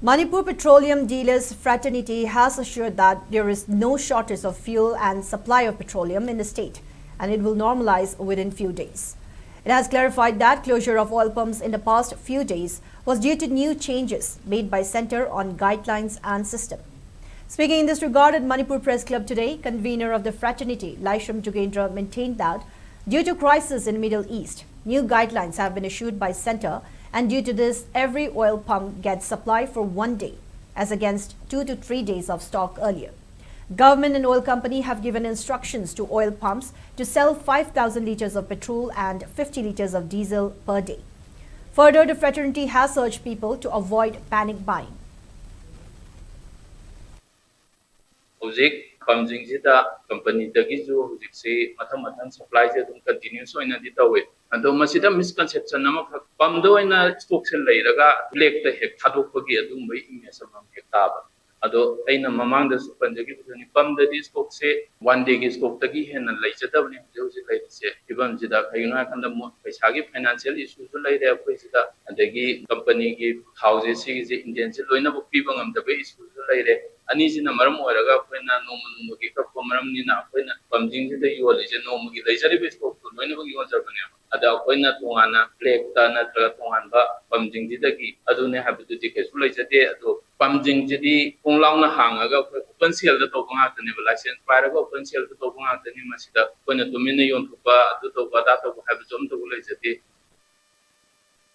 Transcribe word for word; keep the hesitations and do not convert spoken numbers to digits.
Manipur Petroleum Dealers Fraternity has assured that there is no shortage of fuel and supply of petroleum in the state, and it will normalize within few days. It has clarified that closure of oil pumps in the past few days was due to new changes made by Centre on guidelines and system. Speaking in this regard at Manipur Press Club today, convener of the fraternity, Laishram Jugendra, maintained that due to crisis in Middle East, new guidelines have been issued by Centre, and due to this, every oil pump gets supply for one day, as against two to three days of stock earlier. Government and oil company have given instructions to oil pumps to sell five thousand liters of petrol and fifty liters of diesel per day. Further, the fraternity has urged people to avoid panic buying. ꯍꯧꯖꯤꯛ ꯄꯝꯁꯤꯡꯁꯤꯗ ꯀꯝꯄꯅꯤꯗꯒꯤꯁꯨ ꯍꯧꯖꯤꯛꯁꯤ ꯃꯊꯪ ꯃꯊꯪ ꯁꯄ꯭ꯂꯥꯏꯁꯦ ꯑꯗꯨꯝ continues ꯑꯣꯏꯅꯗꯤ ꯇꯧꯋꯦ꯫ ꯑꯗꯣ ꯃꯁꯤꯗ misconception ꯑꯃꯈꯛ, ꯄꯝꯗ ꯑꯣꯏꯅ ꯁ꯭ꯇꯣꯛꯁꯦ ꯂꯩꯔꯒ ꯕ꯭ꯂꯦꯛꯇ ꯍꯦꯛ ꯊꯥꯗꯣꯛꯄꯒꯤ ꯑꯗꯨꯒꯨꯝꯕꯒꯤ ꯏꯃꯦꯖ ꯑꯃꯃꯝ ꯍꯦꯛ ꯇꯥꯕ꯫ ꯑꯗꯣ ꯑꯩꯅ ꯃꯃꯥꯡꯗꯁꯨ ꯄꯟꯖꯈꯤꯕꯗꯨꯅꯤ, ꯄꯝꯗꯗꯤ ꯁ꯭ꯇꯣꯛꯁꯦ ꯋꯥꯟ ꯗꯦꯒꯤ ꯁ꯭ꯇꯣꯛꯇꯒꯤ ꯍꯦꯟꯅ ꯂꯩꯖꯗꯕꯅꯤ ꯍꯧꯖꯤꯛ ꯍꯧꯖꯤꯛ ꯂꯩꯔꯤꯁꯦ ꯐꯤꯕꯝꯁꯤꯗ꯫ ꯀꯩꯒꯤꯅꯣ ꯍꯥꯏꯔꯀꯥꯟꯗ ꯃꯣ- ꯄꯩꯁꯥꯒꯤ ꯐꯥꯏꯅꯥꯟꯁꯤꯌꯦꯜ ꯏꯁꯨꯁꯨ ꯂꯩꯔꯦ ꯑꯩꯈꯣꯏ ꯁꯤꯗ, ꯑꯗꯒꯤ ꯀꯝꯄꯅꯤꯒꯤ ꯊꯥꯎꯁꯦ ꯁꯤꯒꯤꯁꯦ ꯏꯟꯖꯤꯟꯁꯦ ꯂꯣꯏꯅꯃꯛ ꯄꯤꯕ ꯉꯝꯗꯕ ꯏꯁꯨꯁꯨ ꯂꯩꯔꯦ꯫ ꯑꯅꯤꯁꯤꯅ ꯃꯔꯝ ꯑꯣꯏꯔꯒ ꯑꯩꯈꯣꯏꯅ ꯅꯣꯡꯃ ꯅꯣꯡꯃꯒꯤ ꯀꯛꯄ ꯃꯔꯝꯅꯤꯅ ꯑꯩꯈꯣꯏꯅ ꯄꯝꯁꯤꯡꯁꯤꯗ ꯌꯣꯜꯂꯤꯁꯦ ꯅꯣꯡꯃꯒꯤ ꯂꯩꯖꯔꯤꯕ ꯏꯁꯇꯣꯛꯇꯣ ꯂꯣꯏꯅꯃꯛ ꯌꯣꯟꯖꯕꯅꯦꯕ꯫ ꯑꯗ ꯑꯩꯈꯣꯏꯅ ꯇꯣꯉꯥꯟꯅ ꯕ꯭ꯂꯦꯛꯇ ꯅꯠꯇ꯭ꯔꯒ ꯇꯣꯉꯥꯟꯕ ꯄꯝꯁꯤꯡꯁꯤꯗꯒꯤ ꯑꯗꯨꯅꯦ ꯍꯥꯏꯕꯗꯨꯗꯤ ꯀꯩꯁꯨ ꯂꯩꯖꯗꯦ꯫ ꯑꯗꯣ ꯄꯝꯁꯤꯡꯁꯤꯗꯤ ꯊꯣꯡ ꯂꯥꯎꯅ ꯍꯥꯡꯉꯒ ꯑꯩꯈꯣꯏ ꯑꯣꯄꯟ ꯁꯦꯜꯗ ꯇꯧꯕ ꯉꯥꯛꯇꯅꯦꯕ, ꯂꯥꯏꯁꯦꯟꯁ ꯄꯥꯏꯔꯒ ꯑꯣꯄꯟ ꯁꯦꯜꯗ ꯇꯧꯕ ꯉꯥꯛꯇꯅꯤ꯫ ꯃꯁꯤꯗ ꯑꯩꯈꯣꯏꯅ ꯇꯨꯃꯤꯟꯅ ꯌꯣꯟꯊꯣꯛꯄ, ꯑꯗꯨ ꯇꯧꯕ ꯑꯗꯥ ꯇꯧꯕ ꯍꯥꯏꯕꯁꯨ ꯑꯝꯇꯕꯨ ꯂꯩꯖꯗꯦ꯫